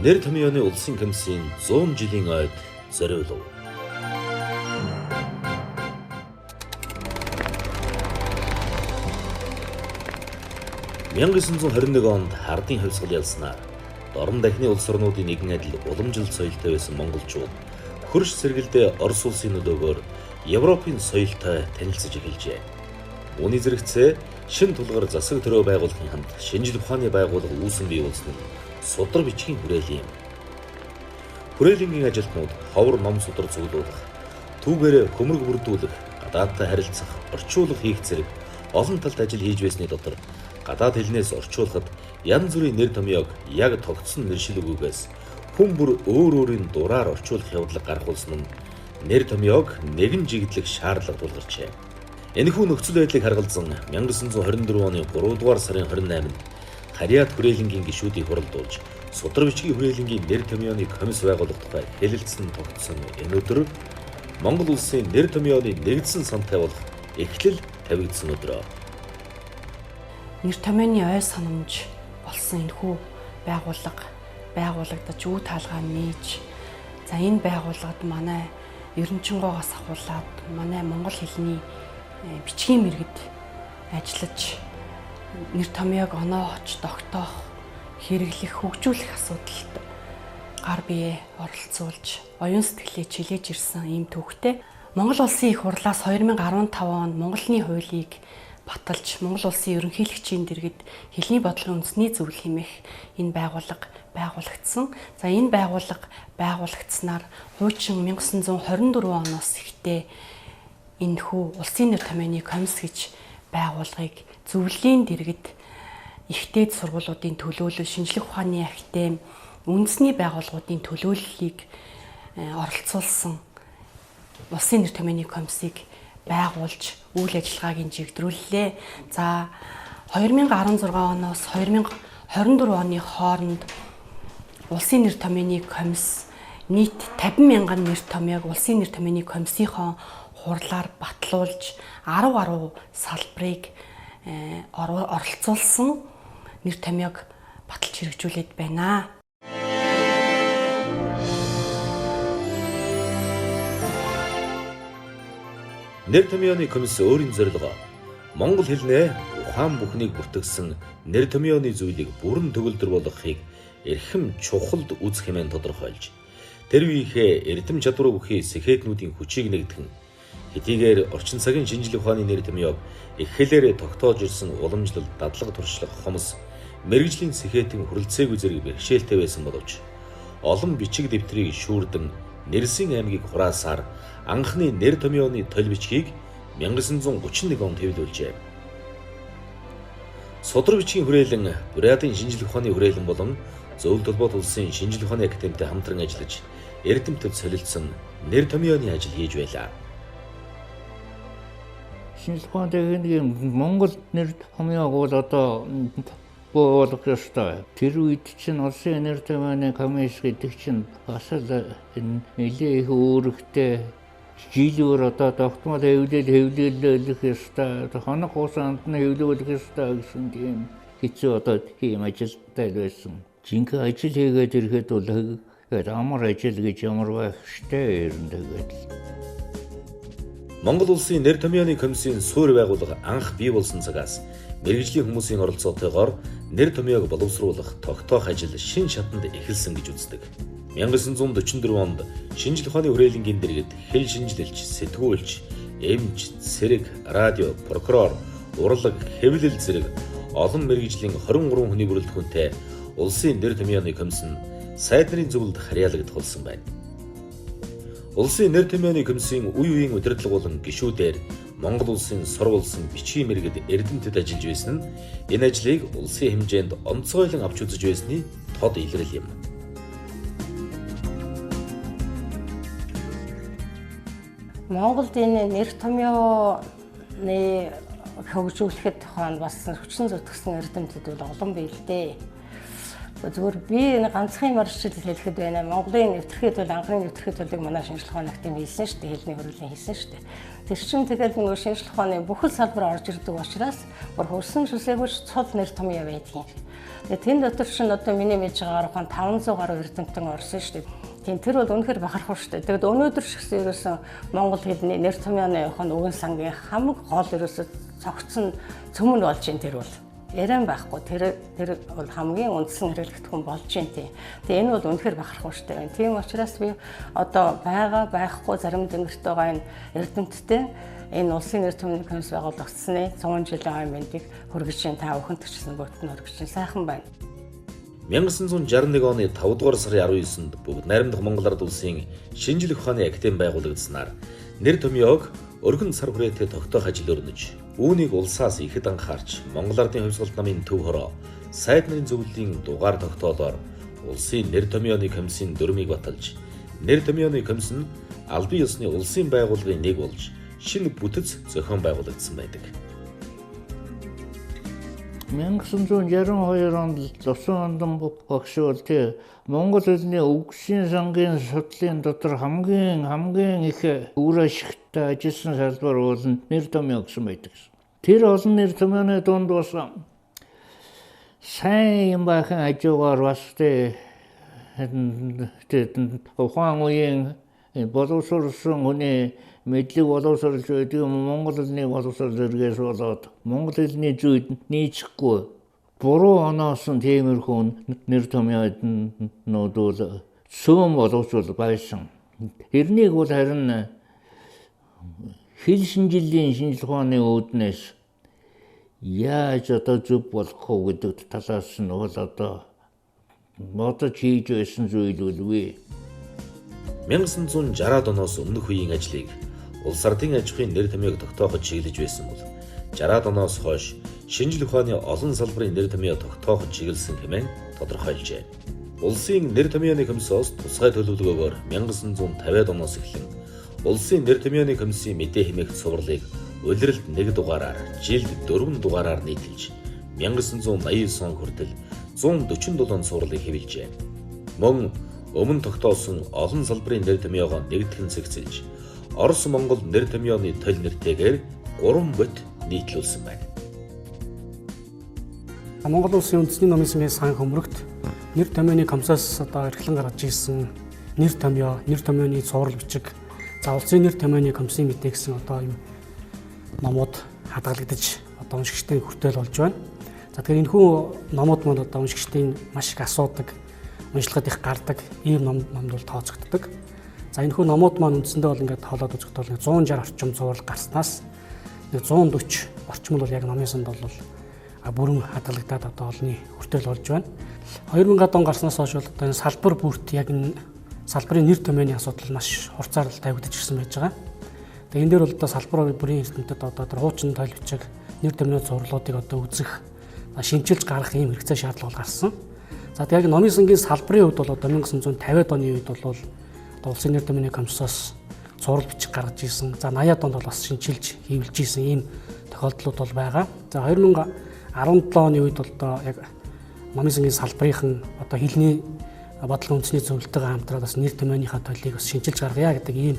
Нэр томьёоны улсын комиссийн 100 жилийн ойд зориулав. 1921 онд хардын хувьсгал ялснаар Дорн дахны улс орнуудын нэгэн адил уламжлалт соёлтой байсан монголчууд хөрш сэргэлдээ Орос улсын нөлөөгөөр Европын соёлтой танилцаж эхэлжээ. Үүний зэрэгцээ шин тулгар засаг төрөө байгуулахын хамт шинжлэх ухааны байгууллага үүсэн бий болсон нь судар бичгийн хүрээлэн юм. Хүрээлэнгийн ажилтнууд ховор ном судар цуглуулах, түүгээрээ хөмрөг бүрдүүлэх, гадаадтай харилцах, орчуулах хийх зэрэг олон талд ажил хийж байсны дотор гадаад хэлнээс орчуулахад янз бүрийн нэр томьёог яг тогтсон нэршил өгөөгөөс хүн бүр өөр өөрийн дураар орчуулах явдлыг гарах болсон нь нэр томьёог нэгэн жигдлэх шаардлага тулгарчээ. Энэхүү нөхцөл байдлыг харгалзан 1924 оны 3 дугаар сарын 28-нд Харьяат хүрээлэнгийн гишүүдийг хуралдуулж судар бичгийн хүрээлэнгийн нэр томьёоны комисс байгуулах тухай хэлэлцэн тогтсон энэ өдөр Монгол улсын нэр томьёоны нэгдсэн сантай болох эхлэл тавигдсан өдрөө. Нэр томьёоны ой санамж болсон энэхүү байгууллага байгуулагдаж үе таалгаа нээж, за энэ байгууллагад манай Ерөнчингоогоос ахуулаад манай монгол хэлний бичгийн мэргэд ажиллаж нэр томьёог оноогч, тогтоох, хэрэглэх, хөгжүүлэх асуудалд гар бие оролцуулж, оюун сэтгэлээ чилээж ирсэн ийм түүхтэй. Монгол улсын их хурлаас 2015 онд Монголын хуулийг баталж, Монгол улсын ерөнхийлөгчийн дэргэд хэлний бодлогын үндэсний зөвлөл хэмээх энэ байгууллага байгуулагдсан. За энэ байгууллага байгуулагдсанаар хуучин 1924 оноос ихтэй энэхүү улсын нэр томьёоны комисс гэж байгууллагыг зөвлөлийн дэргэд ихтэй сургуулиудын төлөөлөл, шинжлэх ухааны академи, үндэсний байгууллагуудын төлөөллийг оролцуулсан улсын нэр томьёоны комиссыг байгуулж үйл ажиллагааг нь жигдрүүллээ. За 2016 оноос 2024 оны хооронд улсын нэр томьёоны комисс нийт 50 мянган нэр томьёог улсын нэр томьёоны комиссийнхоо хурлаар батлуулж 10 гаруй салбарыг оролцуулсан нэр томьёог баталж хэрэгжүүлээд байна. Нэр томьёоны комисс өөрийн зорилгоо монгол хэлнээ ухаан бүхнийг бүртгэсэн нэр томьёоны зүйлийг бүрэн төгөлдөр болгохыг эрхэм чухалд үзэх хэмээн тодорхойлж, тэр үеийнхээ эрдэм чадвар бүхий сэхэтнүүдийн хүчийг нэгтгэн хэдийгээр орчин цагийн шинжлэх ухааны нэр томьёог их хэлээрээ тогтоож ирсэн уламжлал дадлага туршлага хомс мэргэжлийн сэхэтэн хүрэлцээгүй зэрэг бэрхшээлтэй байсан боловч олон бичиг дэвтрийг шүүрдэн Нэрсийн аймгийг хураасаар анхны нэр томьёоны толь бичгийг 1931 онд хэвлүүлжээ. Судар бичгийн хүрээлэн Бурятын шинжлэх ухааны хүрээлэн болон Зөвлөлт холбоот улсын шинжлэх ухааны академитай хамтран ажиллаж эрдэмтэд солилцсон нэр томьёоны ажил хийж байлаа. Шинжлэх ухааны техникийн Монгол нэр томьёог бол одоо болох ёстой. Тэр үед чинь улсын нэр томьёоны комисс гэдэг чинь бас л нэлээ их үүрэгтэй жилүүр одоо тогтмол хэвлэл хэвлээлэх ёстой, хоног хуусанд нь хэвлүүлэх ёстой гэсэн тийм хэцүү одоо тийм ажилтай л байсан. Жинхэнэ ажил хийгээд ирэхэд бол тэгээд амар ажил гэж ямар байх штэ ер нь тэгээд. Монгол улсын нэр томьёоны комиссийн суурь байгууллага анх бий болсон цагаас мэргэжлийн хүмүүсийн оролцоотойгоор нэр томьёог боловсруулах тогтоох ажил шин шатанд эхэлсэн гэж үздэг. 1944 онд шинжлэх ухааны хүрээлэнгийн дэргэд хэл шинжилэлч, сэтгүүлч, эмч, цэрэг, радио, прокурор, урлаг, хэвлэл зэрэг олон мэргэжлийн 23 хүний бүрэлдэхүүнтэй улсын нэр томьёоны комисс нь сайд нарын зөвлөлд харьяалагдах болсон байна. Улсын нэр томьёоны комиссийн үе үеийн удирдлага болон гишүүдээр Монгол улсын сурвалсан бичгийн мэргэд эрдэмтэд ажиллаж байсан нь энэ ажлыг улсын хэмжээнд онцгойлон авч үзэж байсны тод илрэл юм. Монголд энэ нэр томьёоны хөгжүүлэхэд хаан бас хүчин зүтгэсэн эрдэмтэд бол олон бий л дээ. Зүгээр би энэ ганцхан юм орчил хэлэхэд байна. Монголын нэвтрэхий тул анхны нэвтрэхий тулыг манай шинжлэх ухааны академи хийсэн шүү дээ. Хэлний хөрвөлийн хийсэн шүү дээ. Тэр чинь тэгэл нөгөө шинжлэх ухааны бүхэл салбар орж ирдэг учраас бүр хөрсөн шүсээгүй цул нэр том яа байдгийн. Тэгээ тэн дотор чинь одоо миний мэдж байгаагаар ухаан 500 гаруй эрдэмтэн орсон шүү дээ. Тийм тэр бол үнэхээр бахархав шүү дээ. Тэгэд өнөөдөр ч гэсэн ерөөсөн монгол хэлний нэр томьёоны ухаан үгэн сангийн хамаг гол ерөөсөө цогцсон цөмөн болж ин тэр бол яриан байхгүй. Тэр бол хамгийн үндсэн хэрэглэгдэхүүн болж байна тийм. Тэгээ энэ бол үнэхээр бахархууштай байна. Тийм учраас би одоо байгаа байхгүй зарим дөнгөрт байгаа энэ эрдэмтдээ энэ улсын нэр томьёоны комисс байгуулагдсаны 100 жилийн ой мэндийг хүргэж байна. Та бүхэнд ч гэсэн бүгд нь хүргэж байна. Сайхан байна. 1961 оны 5 дугаар сарын 19-нд бүгд найрамдах Монгол Ард Улсын шинжлэх ухааны академи байгуулагдсанаар нэр томьёог өргөн сар хүрээтэй тогтоох ажил өрнөж, үүнийг улсаас ихэд анхаарч Монгол Ардын хувьсгалт намын төв хороо сайд нарын зөвлөлийн дугаар тогтоолоор улсын нэр томьёоны комиссийн дүрмийг баталж, нэр томьёоны комисс нь албан ёсны улсын байгууллагын нэг болж шинэ бүтэц зохион байгуулагдсан байдаг. 1962 онд Лусан Андан багш бол тий Монгол хэлний үгсийн сангийн судлалын дотор хамгийн их үр ашигтай ажилласан салбар бол нэр томьёо гэсэн байдаг. Тэр олон нэр томьёоны дунд бас сайн юм бахан хажуугаар бас тий ухаан үеийн боловсруулсан хүний мэдлэг боловсрол байдаг юм, монгол хэлний боловсрол зэргээс болоод монгол хэлний зүйд нийцэхгүй буруу оноосон тиймэрхүү нэр томьёонууд бол цөөн боловсрол байсан. Тэрнийг бол харин хэл шинжиллийн шинжлэх ухааны үүднээс яаж одоо зөв болох уу гэдэг талаас нь бол одоо бодож хийж байсан зүйл үлгүй. 1960-ад оноос өмнөх үеийн ажлыг улс ардын аж ахуйн нэр томьёог тогтооход чиглэж байсан бол 60-ад оноос хойш шинжлэх ухааны олон салбарын нэр томьёо тогтооход чиглэсэн хэмээн тодорхойлжээ. Улсын нэр томьёоны комиссоос тусгай төлөвлөгөөгөөр 1950-ад оноос эхлэн улсын нэр томьёоны комиссийн мэдээ хэмээх цувралыг улиралд 1 дугаараар, жилд 4 дугаараар нийтэлж 1989 он хүртэл 147 цувралыг хэвлэжээ. Мөн өмнө тогтоосон олон салбарын нэр томьёогоо нэгтгэн зэгцэлж Орос Монгол нэр томьёоны толь нэртэйгээр 3 бот нийтлүүлсэн байна. Монгол Улсын үндэсний номын сангийн сан хөмрөгт нэр томьёоны комиссоос одоо эрхлэн гаргаж ирсэн нэр томьёо, нэр томьёоны цуврал бичиг, за улсын нэр томьёоны комиссийн мэдээ гэсэн одоо юм номууд хадгалагдаж одоо уншигчдын хүртэл болж байна. За тэгэхээр энэхүү номууд маань одоо уншигчдын маш их асуудаг, уншлагад их гардаг ийм номд бол тооцогддог. За энэхүү номууд маань үндсэндээ бол ингээд тоолоод үзэхэд бол 160 орчим цуврал гарснаас 140 орчим нь бол яг номын санд бол бүрэн хадгалагдаад одоо олонний хүртэл болж байна. 2000 он гарснаас хойш бол одоо энэ салбар бүрт яг энэ салбарын нэр томьёоны асуудал маш хурцаар тавигдаж ирсэн байж байгаа. Тэгээ энэ дээр бол одоо салбар бүрийн эрдэмтэд одоо тэр хуучин тойл бичиг нэр томьёо цувралуудыг одоо үзэх, шинчилж гаргах ийм хэрэгцээ шаардлага гарсан. За тэгээ яг номын сангийн салбарын хувьд бол одоо 1950-ад оны үед бол улсын нэр томьёоны комиссоос цуврал бичиг гаргаж ирсэн. За 80-ад онд бол бас шинчилж хэвлэж ирсэн ийм тохиолдлууд бол байгаа. За 2017 оны үед бол одоо яг номын сангийн салбарынхан одоо хэлний бодлогын үндэсний зөвлөлтөйгээ хамтраад бас нэр томьёоныхаа толийг бас шинчилж гаргая гэдэг ийм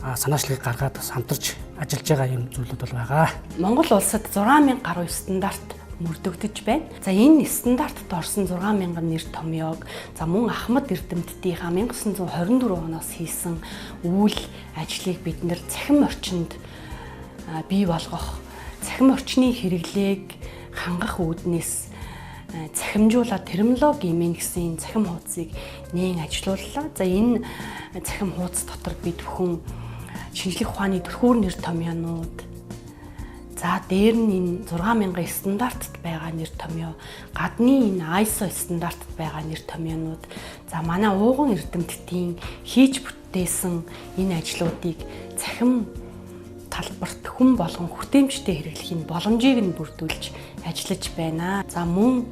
санаачлагыг гаргаад бас хамтарч ажиллаж байгаа ийм зүйлүүд бол байгаа. Монгол улсад 6000 гаруй стандарт мөрдөгдөж байна. За энэ стандартад орсон 6000 нэр томьёог за мөн Ахмад эрдэмтдийнхаа 1924 оноос хийсэн үйл ажлыг бид нэр цахим орчинд бий болгох, цахим орчны хэрэглээг хангах үүднээс цахимжуулаад терминологи имэн гэсэн цахим хуудсыг нээн ажилууллаа. За энэ цахим хуудас дотор бид бүхэн шинжлэх ухааны түлхүүр нэр томьёонууд, за дээр нь энэ 6000 стандартад байгаа нэр томьёо, гадны энэ ISO стандартад байгаа нэр томьёонууд, за манай ууган эрдэмтдийн хийж бүтээсэн энэ ажлуудыг цахим талбарт хүн болгон хүртээмжтэй хэрэглэхийн боломжийг нь бүрдүүлж ажиллаж байна. За мөн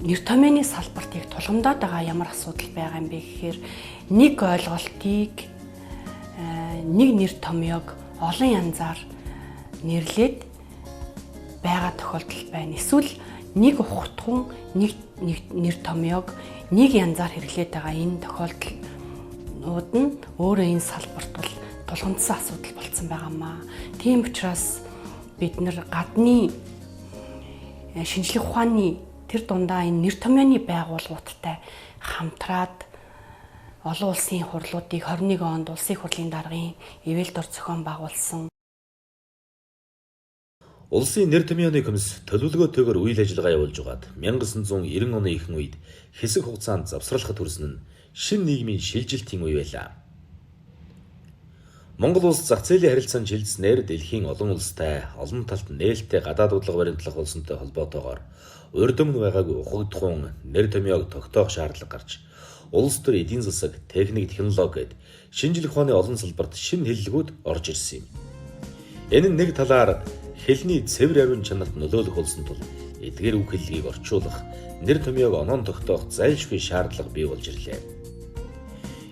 нэр томьёоны салбарт яг тулгамдаад байгаа ямар асуудал байгаа юм бэ гэхээр нэг ойлголтыг нэг нэр томьёог олон янзаар нэрлээд байгаа тохиолдол байна. Эсвэл Нэг ухтхун нэг нэр томьёог нэг янзаар хэрэглээд байгаа энэ тохиолдлууд нь өөрөө энэ салбарт бол тулгамдсан асуудал болцсон байгаамаа. Тийм учраас бид нар гадны шинжлэх ухааны тэр дундаа энэ нэр томьёоны байгууллагуудтай хамтраад олон улсын хурлуудыг 21 онд Улсын их хурлын даргын ивэл дор зохион байгуулсан. Улсын нэр томьёоны комисс төлөвлөгөөтэйгээр үйл ажиллагаа явуулж байгаад 1990 оны ихэнх үед хэсэг хугацаанд завсарлахад хүрсэн нь шинэ нийгмийн шилжилтийн үе байлаа. Монгол улс зах зээлийн харилцаанд шилжсэнээр дэлхийн олон улстай олон талт нээлттэй гадаад бодлого баримтлах болсонтой холбоотойгоор урд өмнө байгаагүй ухагдахуун нэр томьёог тогтоох шаардлага гарч улс төр эдийн засаг, техник, технологи гээд шинжлэх ухааны олон салбарт шинэ хэллэгүүд орж ирсэн юм. Энэ нь нэг талаар хэлний цэвэр ариун чанарт нөлөөлөх болсон тул эдгээр үг хэллэгийг орчуулах, нэр томьёог оноон тогтоох зайлшгүй шаардлага бий болж ирлээ.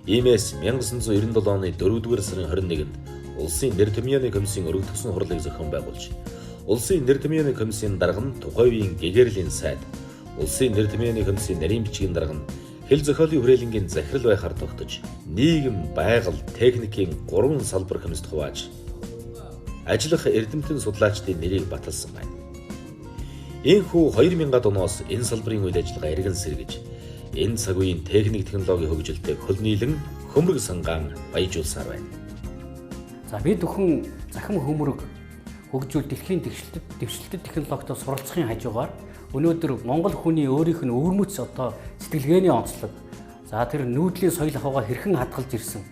Иймээс 1997 оны 4-р сарын 21-нд Улсын нэр томьёоны комиссийн өргөдөгсөн хурлыг зохион байгуулж, Улсын нэр томьёоны комиссийн дарга нь тухайн үеийн гэгэрлийн сайд, Улсын нэр томьёоны комиссийн нарийн бичгийн дарга нь хэл зохиолын хүрээлэнгийн захирал байхаар тогтож, нийгэм, байгаль, техникийн 3 салбар комиссд хувааж ажиллах эрдэмтэн судлаачдын нэрийг баталсан байна. Иймхүү 2000-ад оноос энэ салбарын үйл ажиллагаа эргэн сэргэж, энэ цаг үеийн техник технологийн хөгжилтэй хөл нийлэн хөмрөг сангаан баяжуулсаар байна. За бид бүхэн захим хөмрөг хөгжүүл дэлхийн дэвшилтэд технологитой суралцахын хажуугаар өнөөдөр Монгол хүний өөрийнх нь өвөрмөц одоо сэтгэлгээний онцлог, за тэр нүүдлийн соёл ахуйгаа хэрхэн хадгалж ирсэн,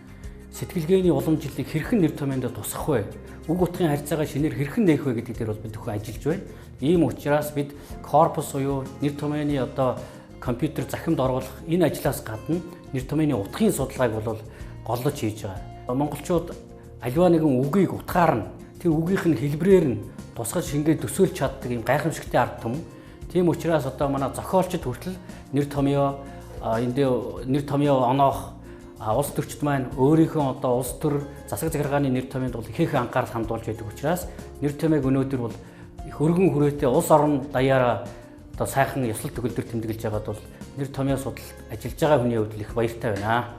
сэтгэлгээний уламжлалыг хэрхэн нэр томьёонд тусгах вэ, үг утгын харьцаагаа шинээр хэрхэн нээх вэ гэдэг дээр бол бид бүхэн ажиллаж байна. Ийм учраас бид корпус буюу нэр томьёоны одоо компьютер захимд оруулах энэ ажлаас гадна нэр томьёоны утгын судалгааг бол голлож хийж байгаа. Монголчууд аливаа нэгэн үгийг утгаар нь тэр үгийнх нь хэлбэрээр нь тусгаж шингээд төсөөлж чаддаг юм гайхамшигтай ард түмэн. Тийм учраас одоо манай зохиолчд хүртэл нэр томьёо эндээ нэр томьёо оноох улс төрчд маань өөрийнхөө одоо улс төр засаг захиргааны нэр томьёонд бол ихээхэн анхаарал хандуулж байдаг учраас нэр томьёог өнөөдөр бол их өргөн хүрээтэй улс орон даяараа одоо сайхан ёслол төгөлдөр тэмдэглэж байгаад бол нэр томьёо судалд ажиллаж байгаа хүний хувьд их баяртай байна.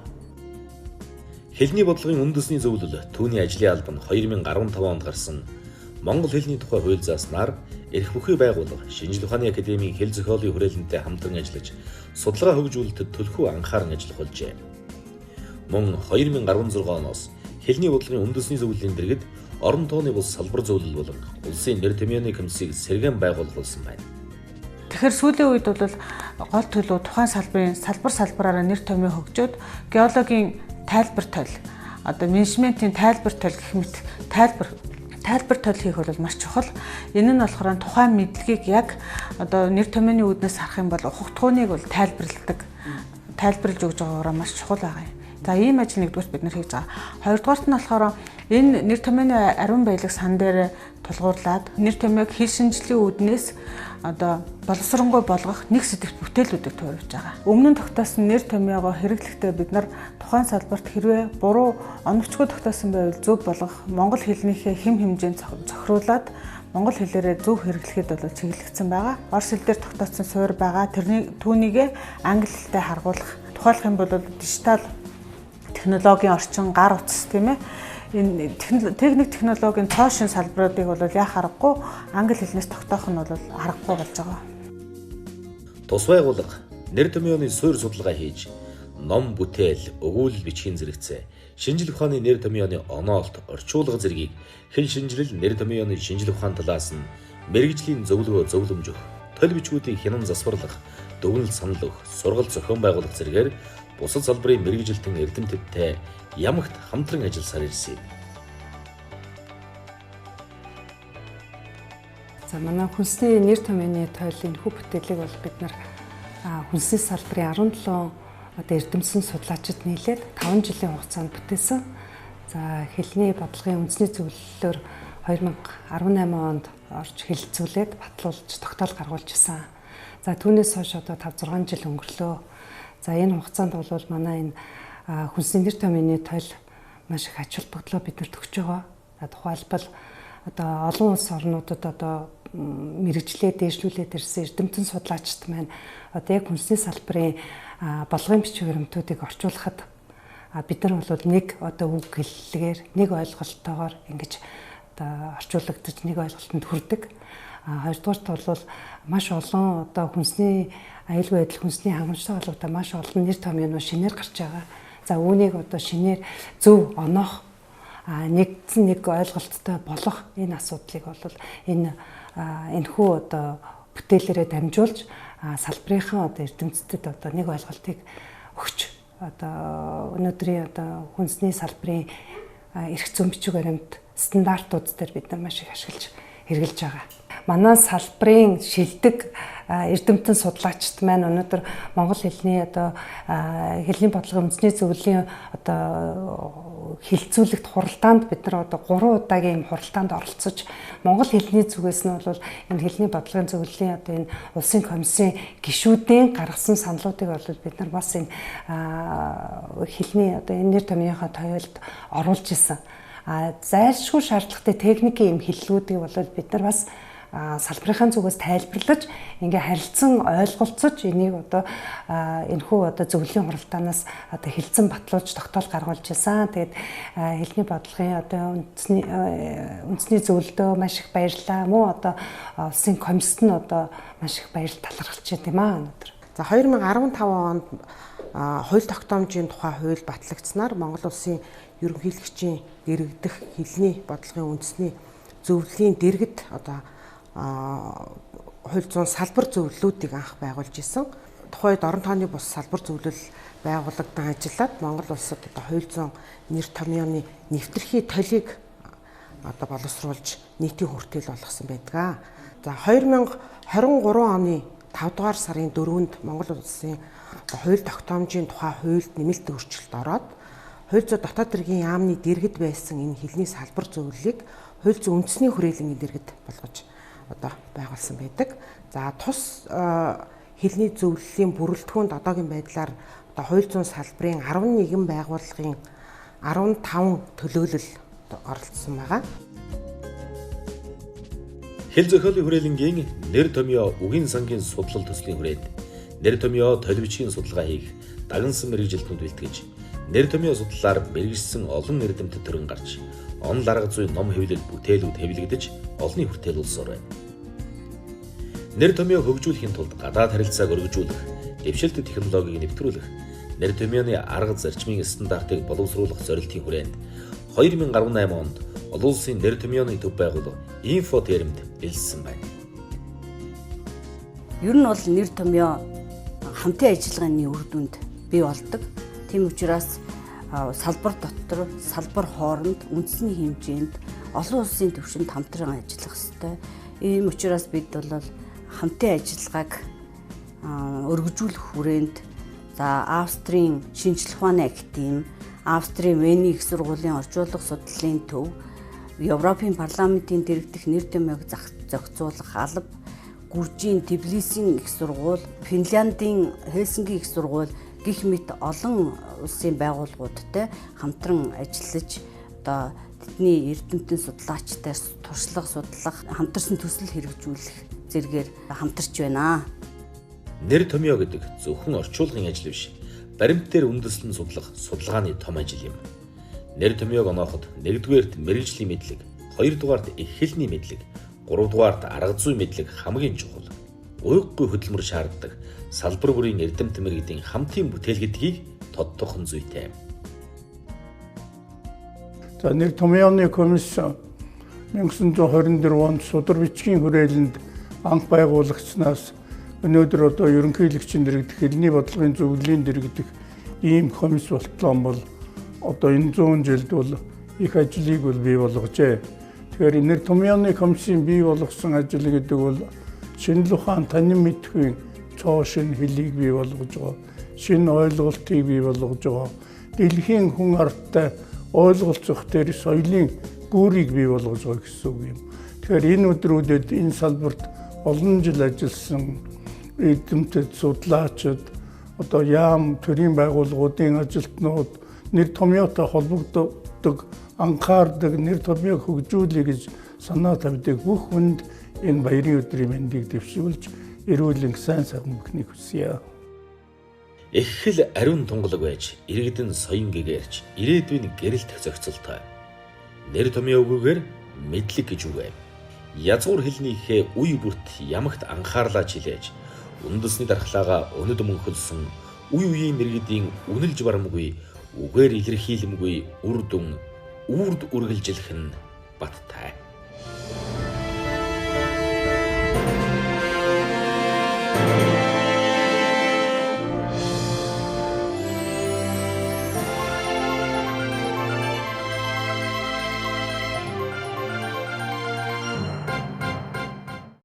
Хэлний бодлогын үндэсний зөвлөл түүний ажлын алба нь 2015 онд гарсан Монгол хэлний тухай хууль зааснаар эрх бүхий байгууллага Шинжлэх ухааны академийн хэл зохиолын хүрээлэнтэй хамтран ажиллаж судалгаа хөгжүүлэлтэд төлхөө анхааран ажиллах болжээ. Мөн 2016 оноос хэлний бодлогын үндэсний зөвлөлийн дэргэд орон тооны бус салбар зөвлөл болон улсын нэр томьёоны комиссийг сэргээн байгуулсан байна. Тэгэхээр сүүлийн үед бол гол төлөв тухайн салбарын салбар салбараараа нэр томьёо хөгжөөд геологийн тайлбар тойл, одоо менежментийн тайлбар тойл гэх мэт тайлбар тойл хийх бол маш чухал. Энэ нь болохоор тухайн мэдлэгийг яг одоо нэр томьёоны үүднээс харах юм бол ухагдахууныг бол тайлбарлаж өгж байгаагаараа маш чухал байгаа юм. За ийм ажил нэгдүгээрт бид нар хийж байгаа. Хоёрдугаарт нь болохоор энэ нэр томьёоны ариун баялаг сан дээр тулгуурлаад нэр томьёог хэл шинжлэлийн үүднээс одоо боловсронгуй болгох нэг сэдэвт бүтээлүүдийг туурвж байгаа. Өмнө нь тогтоосон нэр томьёогоо хэрэглэхдээ бид нар тухайн салбарт хэрвээ буруу оновчгүй тогтоосон байвал зөв болгох, монгол хэлнийхээ хэм хэмжээнд зохируулаад монгол хэлээрээ зөв хэрэглэхэд бол чиглэгдсэн байгаа. Орос хэл дээр тогтоосон суурь байгаа. Тэрний түүнийгээ англи хэлтэй харгуулах. Тухайлах юм бол дижитал технологийн орчин, гар утас тийм ээ. Энэ техник технологийн цоо шин салбаруудыг бол яах аргагүй англи хэлнээс тогтоох нь бол аргагүй болж байгаа. Тус байгууллага нэр томьёоны суурь судалгаа хийж ном бүтээл, өгүүлэл бичгийн зэрэгцээ шинжлэх ухааны нэр томьёоны оноолт, орчуулга зэргийг хэл шинжилэл нэр томьёоны шинжлэх ухаан талаас нь мэргэжлийн зөвлөгөө зөвлөмж өгөх, толь бичгүүдийг хянан засварлах, дүгнэлт санал өгөх, сургалт зохион байгуулах зэрэгээр бусад салбарын мэргэжилтэн эрдэмтдтэй ямагт хамтран ажилласаар ирсэн юм. За манай хүнсний нэр томьёоны тойлын хүү бүтээлийг бол бид нар хүнсний салбарын 17 одоо эрдэмтэн судлаачид нийлээд 5 жилийн хугацаанд бүтээсэн. За хэлний бодлогын үндэсний зөвлөлөөр 2018 онд орж хэлэлцүүлээд батлуулж тогтоол гаргуулж исэн. За түүнээс хойш одоо 5 6 жил өнгөрлөө. За энэ хугацаанд бол манай энэ хүнсний нэр томьёоны тойл маш их ач холбогдлоо бид нар төгсөж байгаа. За тухайлбал одоо олон улс орнуудад одоо мэргэжлээ дээшлүүлээд ирсэн эрдэмтэн судлаачид маань одоо яг хүнсний салбарын болгын бичиг баримтуудыг орчуулахад бид нар бол нэг одоо үг хэллэгээр нэг ойлголттойгоор ингэж одоо орчуулагдаж нэг ойлголтод хүрдэг. Хоёрдугаарт бол маш олон одоо хүнсний аюулгүй байдал хүнсний хангамжтай холбоотой маш олон нэр томьёонууд шинээр гарч байгаа. За үүнийг одоо шинээр зөв оноох нэгдсэн нэг ойлголттой болох энэ асуудлыг бол энэ энэхүү одоо бүтээлээрээ дамжуулж салбарынхаа одоо эрдэмтдэд одоо нэг ойлголтыг өгч одоо өнөөдрийн одоо хүнсний салбарын эрх зүйн бичиг баримт стандартууд дээр бид нар маш их ашиглаж хэрэглэж байгаа. Манай салбарын шилдэг эрдэмтэн судлаачид маань өнөөдөр монгол хэлний одоо хэлний бодлогын үндэсний зөвлөлийн одоо хэлцүүлэгт хуралдаанд бид нар одоо 3 удаагийн юм хуралдаанд оролцож монгол хэлний зүгээс нь бол энэ хэлний бодлогын зөвлөлийн одоо энэ улсын комиссийн гишүүдийн гаргасан саналуудыг бол бид нар бас энэ хэлний одоо энэ нэр томьёоныхоо тоёолд оруулж исэн. Зайлшгүй шаардлагатай техникийн юм хэллэгүүдийг бол бид нар бас салбарынхаа зүгээс тайлбарлаж ингээ харилцан ойлголцож энийг одоо энэхүү одоо зөвлөлийн хуралдаанаас одоо хэлцэн батлуулж тогтоол гаргуулж ирсэн. Тэгээд хэлний бодлогын одоо үндэсний зөвлөлдөө маш их баярлалаа. Мөн одоо улсын комиссд нь одоо маш их баярлал талархалж байна тийм аа өнөөдөр. За 2015 онд хууль тогтоомжийн тухай хууль батлагдсанаар Монгол улсын ерөнхийлөгчийн дэргэдэх хэлний бодлогын үндэсний зөвлөлийн дэргэд одоо хууль зүйн салбар зөвлөлүүдийг анх байгуулж исэн. Тухайн үед орон тооны бус салбар зөвлөл байгуулагдан ажиллаад Монгол улсад одоо хууль зүйн нэр томьёоны нэвтрхий толийг одоо боловсруулж нийтийн хүртэл болгосон байдаг. За 2023 оны 5 дугаар сарын 4-нд Монгол улсын хууль тогтоомжийн тухай хуульд нэмэлт өөрчлөлт ороод хууль зүйн дотоод хэргийн яамны дэргэд байсан энэ хэлний салбар зөвлөлийг хууль зүйн үндэсний хүрээлэнгийн дэргэд болгож одоо байгуулсан байдаг. За тус хэлний зөвлөлийн бүрэлдэхүүнд одоогийн байдлаар одоо хууль зүйн салбарын 11 байгууллагын 15 төлөөлөл оролцсон байгаа. Хэл зохиолын хүрээлэнгийн нэр томьёо үгийн сангийн судлал төслийн хүрээнд нэр томьёо толь бичгийн судалгаа хийх дагнсан мэргэжилтнүүд бэлтгэж нэр томьёо судлалаар мэргэжсэн олон эрдэмтэд төрөн гарч онол арга зүйн ном хэвлэл бүтээлүүд хэвлэгдэж олонний хүртээл улсаар байна. Нэр томьёо хөгжүүлэхийн тулд гадаад харилцааг өргөжүүлэх, дэвшилт технологиг нэвтрүүлэх, нэр томьёоны арга зарчмын стандартыг боловсруулах зорилтын хүрээнд 2018 онд олон улсын нэр томьёоны төв байгууллага Инфотермд элссэн байна. Ер нь бол нэр томьёо хамтын ажиллагааны үр дүнд бий болдог. Тийм учраас салбар дотор, салбар хооронд үндэсний хэмжээнд олон улсын түвшинд хамтран ажиллах ёстой. Ийм учраас бид бол хамтын ажиллагааг өргөжүүлэх хүрээнд за Австрийн шинжлэх ухааны академи, Австрийн Вений их сургуулийн орчуулга судлалын төв, Европын парламентын дэргэдэх нэр томьёог зохицуулах алба, Гүржийн Тбилисийн их сургууль, Финляндийн Хельсинкийн их сургууль гэх мэт олон улсын байгууллагуудтай хамтран ажиллаж одоо тэдний эрдэмтэн судлаачтай туршлага судлах, хамтарсан төсөл хэрэгжүүлэх зэрэгээр хамтарч байна. Нэр томьёо гэдэг зөвхөн орчуулгын ажил биш. Баримт дээр үндэслэн судлах судалгааны том ажил юм. Нэр томьёог онооход нэгдүгээрт мэргэжлийн мэдлэг, хоёрдугаарт эх хэлний мэдлэг, гуравдугаарт арга зүйн мэдлэг хамгийн чухал. Уйггүй хөдөлмөр шаарддаг салбар бүрийн эрдэмтэн мэргэдийн хамтын бүтээл гэдгийг тодтогхон зүйтэй. За нэр томьёоны комисс 1924 онд судар бичгийн хүрээлэнд анх байгуулагчнаас өнөөдөр одоо ерөнхийлөгчийн дэргэдэх хэлний бодлогын зөвлөлийн дэргэдэх ийм комисс болтлоо бол одоо энэ 100 жилд бол их ажлыг бол бий болгожээ. Тэгэхээр нэр томьёоны комиссийн бий болгосон ажил гэдэг бол шинжлэх ухаан танин мэдхүйн цоо шинэ хэлийг бий болгож байгаа, шинэ ойлголтыг бий болгож байгаа. Дэлхийн хүн ардтай ойлголцох тэр соёлын гүүрийг бий болгож байгаа гэсэн үг юм. Тэгэхээр энэ өдрүүдэд энэ салбарт олон жил ажилласан эрдэмтэд судлаачид одоо яам төрийн байгууллагуудын ажилтнууд нэр томьёотой холбогддог, анхаардаг, нэр томьёог хөгжүүлэе гэж санаа тавьдаг бүх хүнд энэ баярын өдрийн мэндийг дэвшүүлж эрүүлэн сайн сайхан бүхнийг хүсье. Эхэл ариун тунгалаг байж, иргэдэн соён гэгэрч, ирээдүйн гэрэлтэх зохицолтой. Нэр томьёогүйгээр мэдлэг гэж үг байв. Язгуур хэлнийхээ үе бүрт ямагт анхаарлаа чилээж, үндэсний дархлаагаа өнөд мөнхөлсөн үе үеийн мэргэдийн үнэлж барамгүй, үгээр илэрхийлэмгүй үр дүн үүрд үргэлжилэх нь баттай.